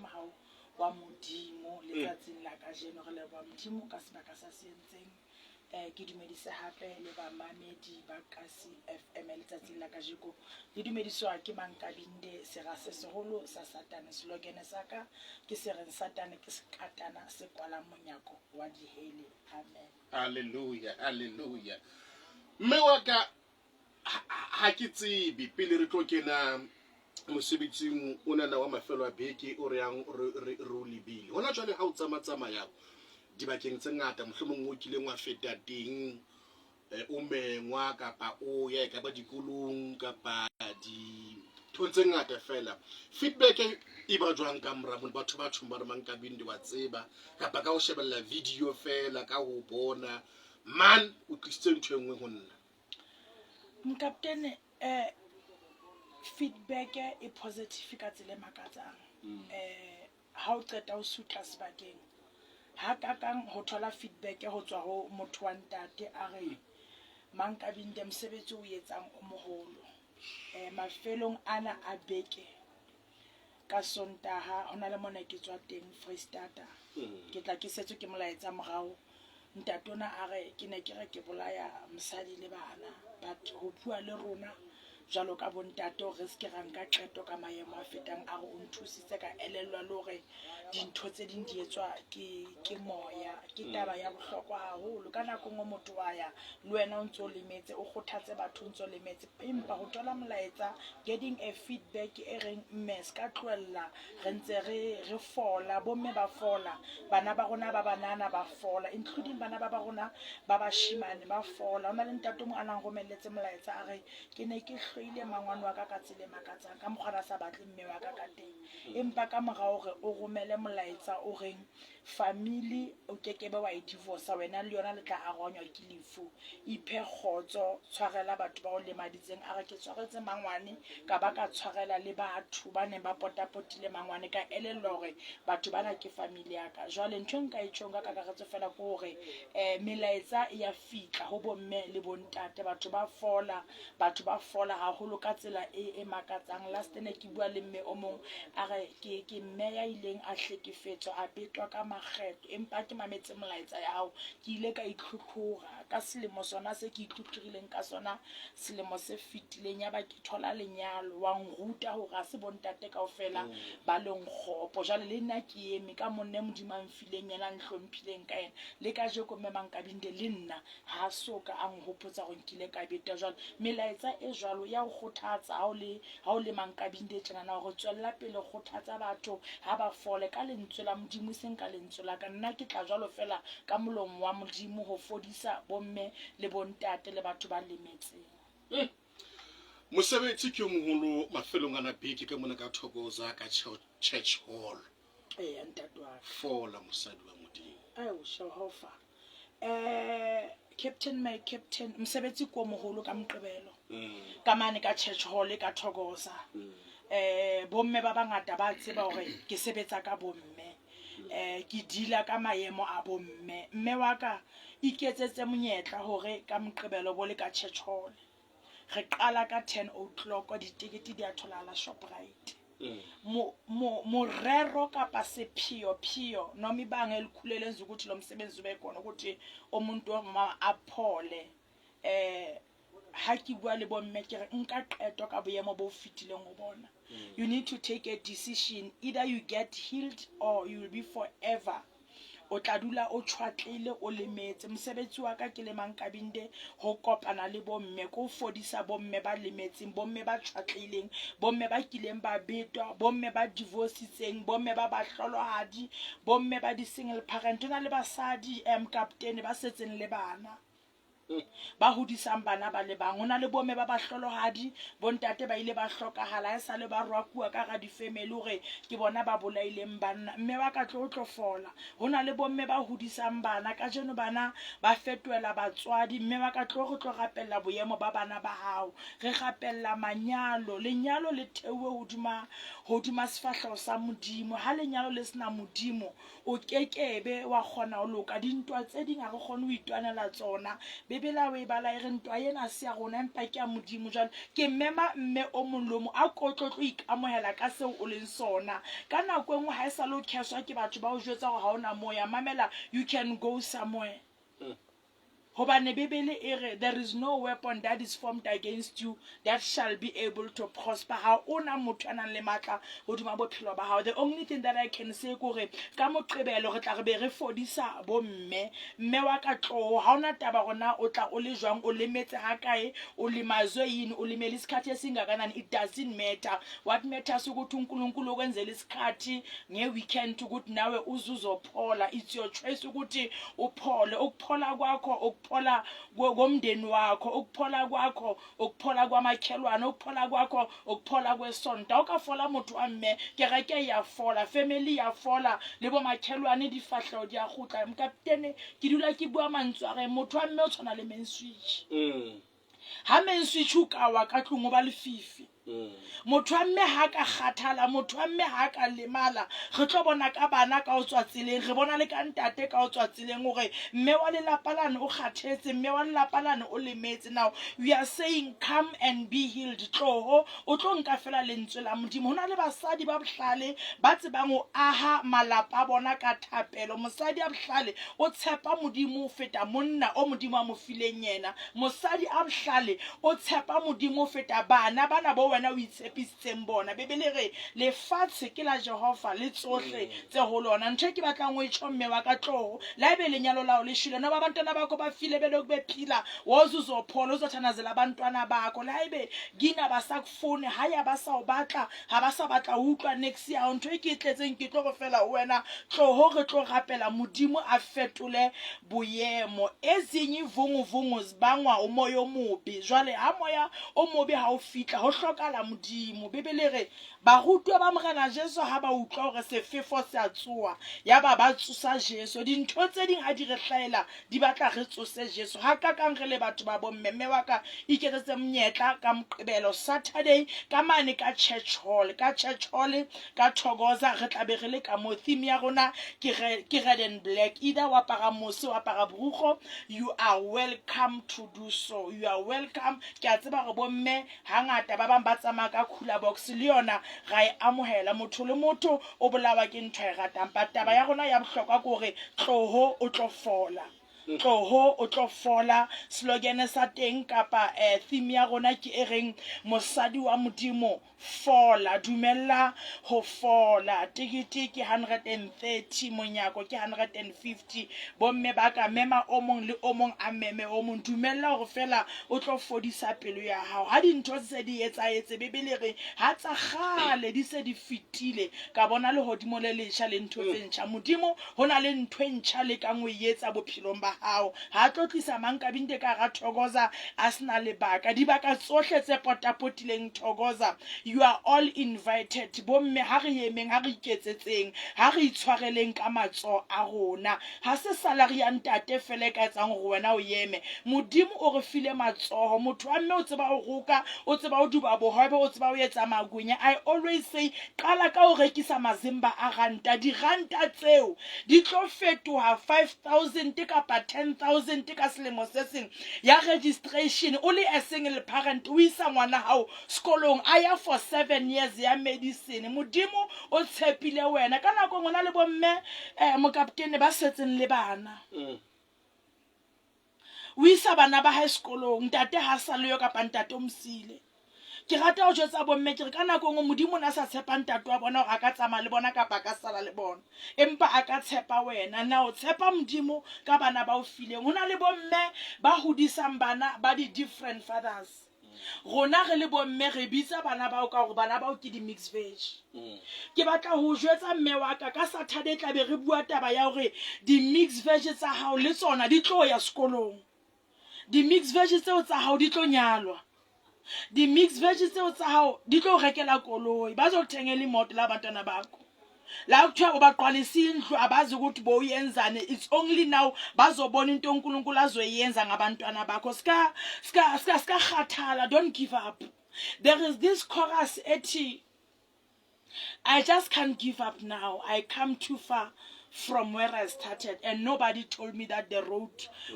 mohau wa Modimo letsatsing la kajeno. Re leboha Modimo ka sebaka sa se entseng. Ke dumedise hape le bamamedi ba Kasi FM letsatsing la kajeko. Le dumediswa ke Mankabinde, sera se seholo sa Satane. Slogan sa ka ke se reng Satane ke sekatana se kwalang monyako wa dihele. Amen. Hallelujah, hallelujah. Mme wa ka ha ke tsebe pele re tlo kena mosebetsing onana wa mafelo a beke o re yang re o lebile hona jwale ha o tsamatsamaya dibakeng tse ngata mohlomong o kileng wa feta teng eh, o mengwa kapa o ya e ka ba dikolong kapa dinthong tse ngata fela feedback e ba jwang ka mora mone batho ba tjhong ba re mang kabinde wa tseba kapa ka ho shebella video fela ka ho bona man o tlisitse ntho e nngwe ho nna. Mokaptene eh feedback e positive ka tsela e makatsang. Eh ha o qeta ho sutla sebakeng ha kakang ho thola feedback ho tswa ho motho wa ntate a re Mankabinde mosebetsi o etsang o moholo. Eh mafelong ana a beke Ka Sontaha ho na le mona ke tswa teng Freistata. Ke tla ke setswe ke molaetsa morao. Ntate ona a re ke ne ke re ke bolaya mosadi le bana but ho bua le rona jwalo ka bontate hore re se ke ra nka qeto ka maemo a fetang a re o nthusitse ka elellwa le hore dintho tse ding di etswa ke ke moya. Ke taba ya bohlokwa haholo. Ka nako e nngwe motho wa ya le wena o ntso lemetse, o kgothatse batho o ntso lemetse. Empa ho thola molaetsa getting a feedback e reng mme se ka tlohella re ntse re re fola bomme ba fola bana ba rona ba banana ba fola including bana ba ba rona ba bashimane ba fola ho na le ntate o mong a nang romelletse molaetsa a re ke ne ke hloile mangwane wa ka ka tsela e makatsang ka mokgwa a sa batle mme wa ka ka teng empa ka mora hore o romele molaetsa o reng Family o kekebe wa e divorce wena le yona le tla arohanywa ke lefu. Iphe kgotso, tshwarela batho ba o lemaditseng. A re ke tshwaretse mangwane ka ba ka tshwarela le batho ba neng ba potapotile mangwane ka elellwa hore batho bana ke family ya ka. Jwale ntho e nka e tjhong ka kakaretso fela ke hore um melaetsa e ya fihla ho bomme le bontate. Batho ba fola, batho ba fola haholo ka tsela e e makatsang. Last ne ke bua le mme o mong a re ke ke mme ya ileng a hlekefetswa a betwa ka makgetlo empa ke mametse molaetsa ya hao ke ile ka itlhotlhora ka selemo sona se ke itlhotlhorileng ka sona selemo se fetileng ya ba ke thola lenyalo wa nruta hore ha se bontate kaofela ba leng kgopo jwale le nna ke eme ka monne modimo a mfileng yena a nhlomphileng ka yena le kajeko mme Mankabinde le nna Ha a so ka a nhopotsa hore nkile ka beta. Jwale melaetsa e jwalo ya o kgothatsa ha o le ha o le Mankabinde tjenana hore tswella pele kgothatsa batho ha ba fole ka lentswe la Modimo e seng ka lentswe la ka. Nna ke tla jwalo feela ka molomo wa Modimo ho fodisa bomme le bontate le batho ba lemetseng. Mosebetsi ke o moholo mafelong ana beke ka mona ka Thokoza ka Church Hall. Eya ntate wa ka. Fola mosadi wa Modimo. Ao Jehova. Eh Captain my captain mosebetsi ko moholo ka moqebelo. Mm. Ka mane ka church hall ka Thokoza. Mm. Eh bomme ba bangata ba tseba hore ke sebetsa ka bomme. Eh ke deala ka maemo a bomme. Mme wa ka iketsetse monyetla hore ka moqebelo bo le ka church hall. Re qala ka 10 o'clock ditekete di a tholahala Shoprite. Mo, mo, morero kapa sepheo-pheo noma ibanga elikhulu elenza ukuthi lo msebenzi ube khona ukuthi umuntu ongumama aphole eh ha ke bua le bomme ke re nka qeto ka boemo bo fetileng ho bona you need to take a decision either you get healed or you will be forever O tla dula o tjhwatlehile o lemetse. Mosebetsi wa ka ke le Mankabinde ho kopana le bomme, ke ho fodisa bomme ba lemetseng, bomme ba tjhwatlehileng, bomme ba kileng ba betwa, bomme ba divorcitseng, bomme ba bahlolohadi, bomme ba di-single parent. Ho na le basadi, Kaptene, ba setseng le bana. Ba hodisang bana ba le bang. Ho na le bomme ba bahlolohadi, bontate ba ile ba hlokahala ha esale ba rwakuwa ka hara difemeli hore ke bona ba bolaileng banna. Mme wa ka tlo tlo fola. Ho na le bomme ba hodisang bana, kajeno bana ba fetohela batswadi. Mme wa ka tlo re tlo rapella boemo ba bana ba hao. Re rapella manyalo. Lenyalo le theuwe hodima hodima sefahleho sa Modimo. Ha lenyalo le sena Modimo, O kekebe wa kgona ho loka. Dintwa tse ding ha re kgone ho itwanela tsona. Bibele. Bebele ha o e bala e re ntwa ena ha se ya rona empa ke ya Modimo. Jwale ke mema mme o mong le o mong a ko tlo tlo ikamohela ka seo o leng sona. Ka nako e nngwe ha e sale o kheswa ke batho ba o jwetsa hore ha o na moo ya, mamela, you can go somewhere. Hobane Bibele e re, There is no weapon that is formed against you that shall be able to prosper. Ha o na motho ya nang le matla hodima bophelo ba hao. The only thing that I can say ke hore ka Moqebelo re tla re be re fodisa bomme. Mme wa ka tloho, ha ona taba hore na o tla o le jwang, o lemetse hakae, o limazwe yini, o limele isikhathi esingakanani, it doesn't matter. What matters ukuthi uNkulunkulu ukwenzela isikhathi nge-weekend ukuthi nawe uze uzophola. It's your choice ukuthi uphole. Ukuphola kwakho ukuphola komndeni wakho, ukuphola kwakho ukuphola kwamakhelwane, ukuphola kwakho ukuphola kwesonto. Ha o ka fola motho wa mme, kereke ya fola, family ya fola, le bomakhelwane difahleho di a kgutla. Mokaptene, ke dula ke bua mantswe a re motho wa mme o tshwana le main switch. Ha main switch o ka wa ka tlung o ba lefifi. Motho wa mme ha ka kgathala, motho wa mme ha ka lemala, re tlo bona ka bana ka o tswa tseleng, re bona le ka ntate ka o tswa tseleng hore mme wa lelapa lane o kgathetse, mme wa lelapa lane o lemetse. Now we are saying come and be healed. Tloho o tlo nka fela lentswe la Modimo. Ho na le basadi ba bohlale ba tsebang ho aha malapa a bona ka thapelo. Mosadi a bohlale o tshepa Modimo ho feta monna o Modimo a mo fileng yena. Mosadi a bohlale o tshepa Modimo ho feta bana bana bo wena o itshepisitseng bona. Bibele e re, Lefatshe ke la Jehova le tsohle tse ho lona. Ntho e ke batlang o e tjho mme wa ka, tloho le haebe lenyalo la hao le shwele, noba abantwana bakho bafile belokhu bephila, woza uzophola, uzothandazela abantwana bakho. Le haebe kini abasakufuni, hayi ha ba sa o batla, ha ba sa batla ho utlwa niks ya hao. Ntho e ke e tletseng ke tlo re fela ho wena, tloho re tlo rapela Modimo a fetole boemo. Ezinye ivunguvungu zibangwa umoya omubi. Jwale ha moya o mobe ha o fihla, ho hlokahala Modimo. Bibele e re, Barutuwa ba Morena Jesu ha ba utlwa hore sefefo se a tsoha, yaba ba tsosa Jesu. Dintho tse ding ha di re hlahela, di batla re tsose Jesu. Hakakang re le batho ba bomme. Mme wa ka, iketsetse monyetla ka Moqebelo, Saturday, ka mane ka church hall. Ka church hall, ka Thokoza, re tla be re le ka moo. Theme ya rona ke ke red and black. Either o apara mose, o apara borukgo, you are welcome to do so. You are welcome. Ke a tseba hore bomme hangata ba bang ba tsamaya ka cooler box, le yona ra e amohela. Motho le motho o bolawa ke ntho a e ratang. But taba ya rona ya bohlokwa ke hore tloho o tlo fola. Tloho o tlo fola. Slogan sa teng kapa theme ya rona ke e reng mosadi wa Modimo fola, dumella ho fola. Tekete ke 130, monyako ke 150. Bomme ba ka mema o mong le o mong a meme o mong. Dumella hore feela o tlo fodisa pelo ya hao. Ha dintho di se di etsahetse, Bibele e re ha tsa kgale di se di fetile, ka bona lehodimo le letjha le ntho tse ntjha. Modimo ho na le ntho e ntjha a lekang ho e etsa bophelong ba hao. Ha a tlo tlisa Mankabinde ka hara Thokoza a se na lebaka. Dibaka tsohle tse potapotileng Thokoza, you are all invited. Bomme ha re emeng, ha re iketsetseng, ha re itshwareleng ka matsoho a rona. Ha se salary ya ntate feela e ka etsang hore wena o eme. Modimo o re file matsoho. Motho wa mme o tseba ho roka, o tseba ho duba bohobe, o tseba ho etsa magwenya. I always say, qala ka ho rekisa mazimba a ranta. Diranta tseo di tlo fetoha 5000 kapa 10000 ka selemo se seng ya registration. O le a single parent, o isa ngwana hao sekolong a ya for 7 years ya medicine. Modimo o tshepile wena. Ka nako e nngwe na le bomme mokaptene ba setseng le bana. O isa bana ba hae sekolong, ntate ha sa leyo kapa ntate o mosile. Ke rata ho jwetsa bomme ke re ka nako e nngwe Modimo o ne a sa tshepa ntate wa bona hore a ka tsamaya le bona kapa a ka sala le bona, empa a ka tshepa wena. Na o tshepa Modimo ka bana ba o fileng? Ho na le bomme ba hodisang bana ba di-different fathers. Rona re le bomme re bitsa bana bao ka hore bana bao ke di-mixed veg. Ke batla ho jwetsa mme wa ka, ka Saturday tla be re bua taba ya hore di-mixed veg tsa hao le tsona di tlo ya sekolong. Di-mixed veg tseo tsa hao di tlo nyalwa. Di-mixed veg tseo tsa hao di tlo rekela koloi, bazokuthengela imoto la bantwana bakho. La kuthiwa ubaqwalisa indlu abazi ukuthi bowuyenzani, it's only now bazobona into uNkulunkulu azoyenza ngabantwana bakho. Ska ska ska ska kgathala, don't give up. There is this chorus ethi, I just can't give up now, I come too far from where I started and nobody told me that the road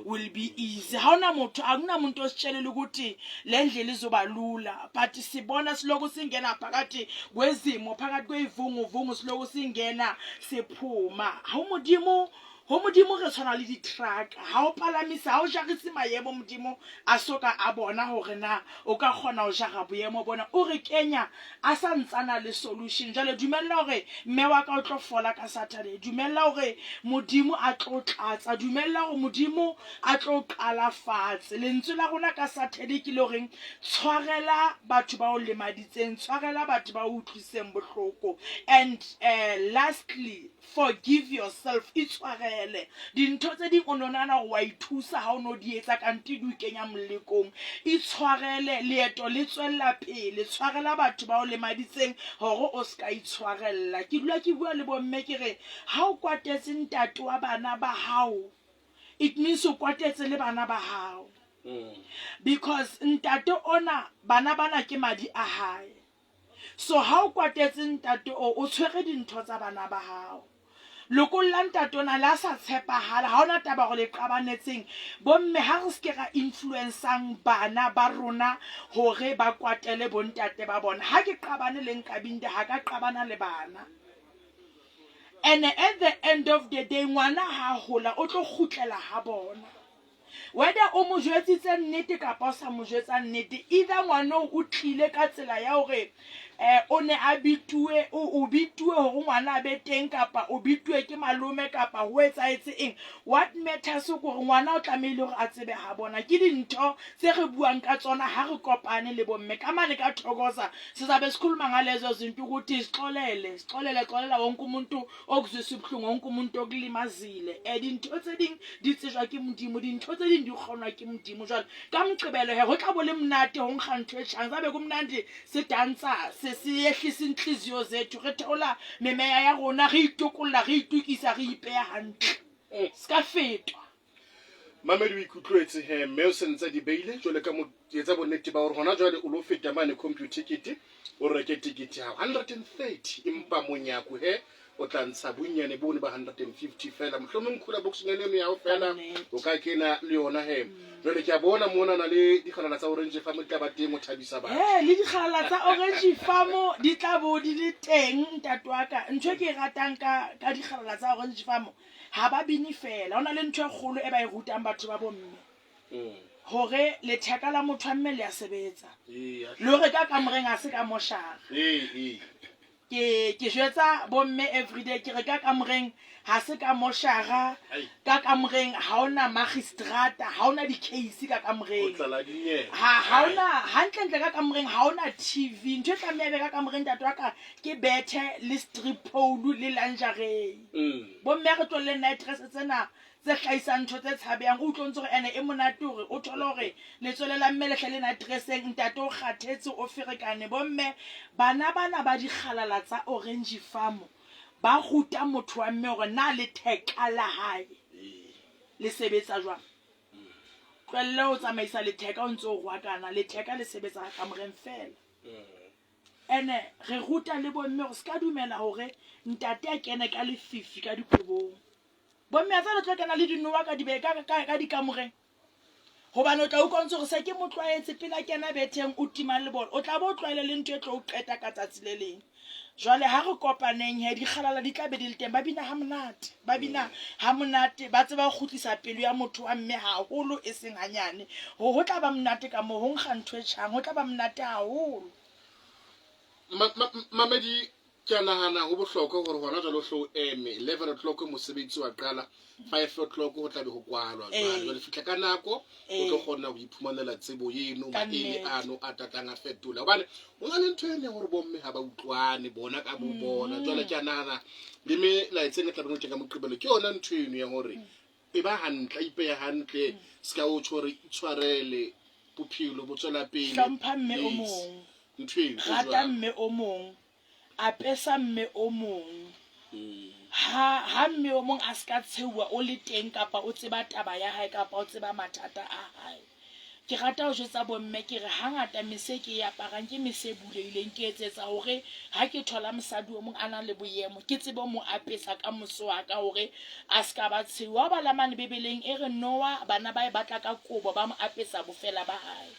will be easy. Ha hona motho, akunamuntu ositshelile ukuthi le ndlela izoba lula, but sibona siloku singena phakathi kwezimo, phakathi kweyivunguvungu, siloku singena siphuma. Ha Modimo, ho Modimo re tshwana le di-truck. Ha o palamisa, ha o jarise maemo, Modimo a soka a bona hore na o ka kgona ho jara boemo bona, o re kenya a sa ntsana le solution. Jwale dumella hore mme wa ka o tlo fola ka Saturday, dumella hore Modimo a tlo tlatsa, dumella hore Modimo a tlo qala fatshe. Lentswe la rona ka Saturday ke le horeng tshwarela batho ba o lemaditseng, tshwarela batho ba o utlwisitseng bohloko. And lastly, forgive yourself, itshwarele. Dintho tse ding o no nahana hore wa ithusa ha o no di etsa, kante di o kenya molekong. Itshwarele, leeto le tswella pele. Tshwarela batho ba o lemaditseng hore o ska itshwarella. Ke dula ke bua le bomme ke re, ha o kwatetse ntate wa bana ba hao, it means o kwatetse le bana ba hao. Because ntate ona, bana bana ke madi a hae. So ha o kwatetse ntate o, o tshwere dintho tsa bana ba hao. Lokolla ntate ona le a sa tshepahala, ha ona taba hore le qabanetseng. Bomme ha re seke ra influence-ang bana ba rona hore ba kwatele bontate ba bona. Ha ke qabane le Nkabinde, ha ka qabana le bana. And at the end of the day, ngwana ha hola o tlo kgutlela ha bona. Whether o mo jwetsitse nnete kapa o sa mo jwetsa nnete, either ngwanoo o tlile ka tsela ya hore o ne a bituwe, o bituwe hore ngwana a be teng, kapa o bituwe ke malome, kapa ho etsahetse eng. What matters ke hore ngwana o tlamehile hore a tsebe ha bona. Ke dintho tse re buang ka tsona ha re kopane le bomme ka mane ka Thokoza. Sizabe sikhuluma ngalezo zinto ukuthi sixolele, sixolele, xolela wonke umuntu okuzwisa ubuhlungu, wonke umuntu okulimazile. Dintho tse ding di tsejwa ke Modimo, dintho tse ding di kgonwa ke Modimo. Jwale ka Moqebelo he ho tla bo le monate, ho nkga ntho e tjhang, zabe kumnandi, se dansa, se se yehlisa inhliziyo zethu, re theola memeya ya rona, re itokolla, re itokisa, re ipeya hantle, se ka fetwa. Mamedi o ikutlwetse he mme o sentse di beile jwale ka mo etsa bonnete ba hore hona jwale o lo feta mane Computicket o reke tikete ya 130, empa monyako he o tla ntsha bonnyane bone ba 150 fela, mohlomong cooler boxnyana eno ya hao fela o ka kena le yona he. Jwale ke a bona monana le dikgalala tsa Orange Farm di tla ba teng ho thabisa batho. He, le dikgalala tsa Orange Farm di tla bo di le teng, ntate wa ka. Ntho e ke e ratang ka dikgalala tsa Orange Farm, ha ba bine fela, ho na le ntho e kgolo e ba e rutang batho ba bomme, hore letheka la motho wa mme le a sebetsa, le hore ka kamoreng ha se ka moshara. Ke jwetsa bomme everyday ke re ka kamoreng ha se ka moshara, ka kamoreng ha ona magistrata, ha ona di-case ka kamoreng, ha ona hantlentle ka kamoreng, ha ona TV. Ntho e tlameha be ka kamoreng, ntate wa ka, ke bethe le strip pole le lingerie. Bomme a re tlohelleng night dress tsena tse hlahisang ntho tse tshabehang. O utlwe ntse hore ene e monate hore o thole hore letswele la mme le hle le night dresseng, ntate o kgathetse, o ferekane. Bomme bana bana ba dikgalala tsa Orange Farm ba ruta motho wa mme hore na letheka la hae le sebetsa jwang. Tlohelle ho tsamaisa letheka o ntse o rwakana, letheka le sebetsa ka kamoreng fela. Ene re ruta le bomme hore se ka dumela hore ntate a kene ka lefifi ka dikobong. Bomme a tsa le tlo kena le dinowa ka dibe ka dikamoreng, hobane o tla utlwa ntse hore se ke mo tlwaetse, pele a kena betheng o tima lebone, o tla bo o tlwaele le ntho e tlo o qeta ka tsatsi le leng. Jwale ha re kopaneng he, dikgalala di tla be di le teng, ba bina ha monate, ba bina ha monate, ba tseba ho kgutlisa pelo ya motho wa mme haholo, e seng hanyane. Ho tla ba monate ka moo, ho nkga ntho e tjhang, ho tla ba monate haholo. Mamedi, ke a nahana ho bohlokwa hore hona jwale o hle o eme 11 o'clock, mosebetsi wa qala 5 o'clock, ho tlabe ho kwalwa. Jwale jwale fihla ka nako, o tlo kgona ho iphumanela tsebo eno, Ka maele nnete. ano a tatlang a fetola, hobane ho na le ntho ene hore bomme ha ba utlwane bona ka bo bona. Jwale ke a nahana le melaetseng e tlabeng o teng ka Moqebelo ke yona ntho eno ya hore e ba hantle, a ipeya hantle, se ka o tjho hore itshwarele, bophelo bo tswela pele. Hlompha mme o mong. Ntho eno e Rata jwalo. mme o mong, apesa mme o mong. Ha mme o mong a se ka tsheuwa o le teng, kapa o tseba taba ya hae, kapa o tseba mathata a hae. Ke rata ho jwetsa bomme ke re hangata mese e ke e aparang ke mese e bulehileng, ke etsetsa hore ha ke thola mosadi o mong a nang le boemo ke tsebe ho mo apesa ka mose wa ka hore a se ka ba tsheu. Ha o bala mane Bibeleng e re Noah bana ba e batla ka kobo ba mo apesa bofela ba hae.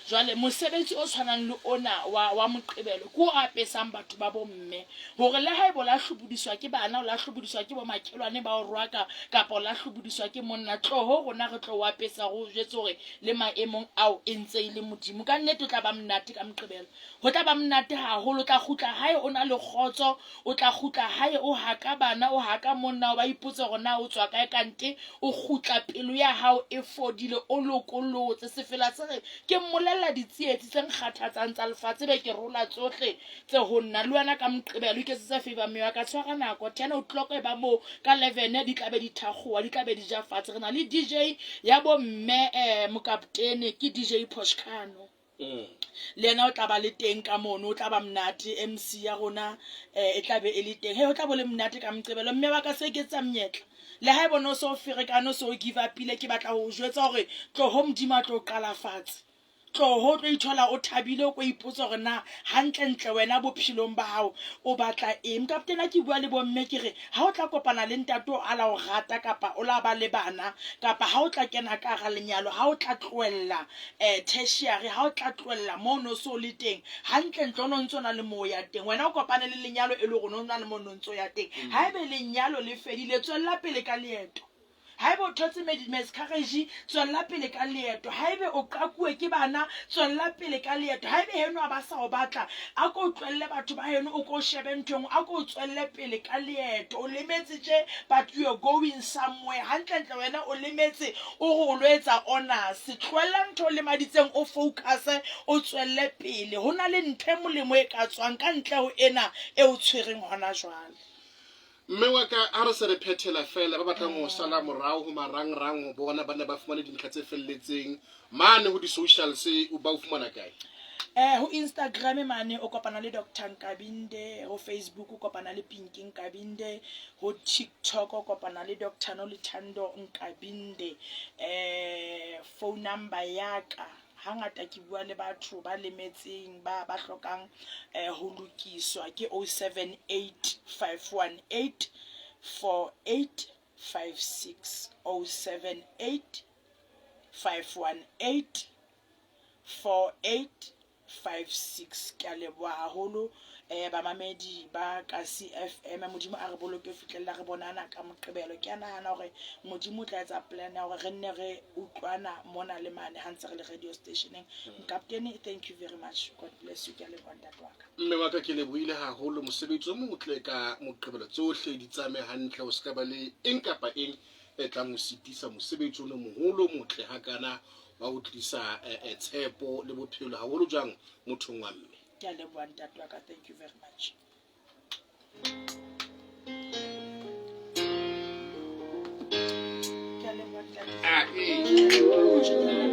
Jwale mosebetsi o tshwanang le ona wa, wa Moqebelo ke o apesang batho ba bomme hore le haeba o la hlobodiswa ke bana, o la hlobodiswa ke bomakhelwane ba o rwaka kapa o la hlobodiswa ke monna, tloho rona re tlo o apesa re o jwetse hore le maemong ao e ntse e le Modimo. Ka nnete o tla ba monate ka Moqebelo. Ho tla ba monate haholo. O tla kgutla hae o na le kgotso. O tla kgutla hae o haka bana, o haka monna, o ba ipotse hore na o tswa kae kante o kgutla pelo ya hao e fodile, o lokolotse. Sefela se re, Ke mmolella ditsietsi tse nkgathatsang tsa lefatshe, be ke rola tsohle tse ho nna. Le wena ka Moqebelo iketsetse favor mme wa ka tshwara nako. Ten o'clock e ba moo, ka eleven di tla be di thakgowa, di tla be di ja fatshe. Re na le DJ ya bo mme mokaptene ke DJ Poshkano. Le yena o tla ba le teng ka mono, o tla ba monate. MC ya rona e tla be e le teng. He, ho tla bo le monate ka Moqebelo. Mme wa ka se eketsa monyetla. Le ha e bone o se o ferekane, o se o give up-ile, ke batla ho o jwetsa hore tloho Modimo a tlo o qala fatshe. Tloho o tlo ithola o thabile, o ko ipotse hore na hantlentle wena bophelong ba hao o batla eng. Kaptene ha ke bua le bomme ke re ha o tla kopana le ntate o a la o rata kapa o la ba le bana kapa ha o tla kena ka hara lenyalo, ha o tla tlohella tertiary, ha o tla tlohella moo o no so le teng, hantlentle o no ntso na le moo o ya teng. Wena o kopane le lenyalo e le hore o no na le moo o no ntso ya teng. Haebe lenyalo le fedile, tswella pele ka leeto. Haeba o thotse miscarriage, tswella pele ka leeto. Haebe o qakuwe ke bana, tswella pele ka leeto. Haebe heno a ba sa o batla, a ko tlohelle batho ba heno, o ko shebe ntho e nngwe, a ko tswelle pele ka leeto. O lemetse tje, but you are going somewhere. Hantlentle wena o lemetse, o re o lo etsa honours. Tlohella ntho o lemaditseng, o focus-e, o tswelle pele. Ho na le ntho e molemo e ka tswang ka ntle ho ena e o tshwereng hona jwale. Mme wa ka, ha re se re phethela feela, ba batlang ho sala morao ho marangrang ho bona ba ne ba fumane dintlha tse felletseng mane ho di-socials, ba o fumana kae? Ho Instagram mane o kopana le Doctor Nkabinde, ho Facebook o kopana le Pinky Nkabinde, ho TikTok o kopana le Doctor Nolithando Nkabinde. Phone number ya ka hangata ke bua le batho ba lemetseng ba ba hlokang ho lokiswa ke 078 518 4856, 078 518 4856. Ke a leboha haholo bamamedi ba Kasi FM. Modimo a re boloke ho fihlella re bonana ka Moqebelo. Ke a nahana hore Modimo o tla etsa plan ya hore re nne re utlwana mona le mane ha ntse re le radio stationeng. Nkaptene, thank you very much. God bless you. Ke a leboha ntate wa ka. Mme wa ka, ke lebohile haholo. Mosebetsi o motle ka Moqebelo. Tsohle di tsamaye hantle, ho se ka ba le eng kapa eng e tlang ho sitisa mosebetsi ono moholo o motle hakana wa ho tlisa tshepo le bophelo haholo jwang mothong wa mme. Ke a leboha ntate wa ka. Thank you very much. Ke a leboha ntate. Ah, ee.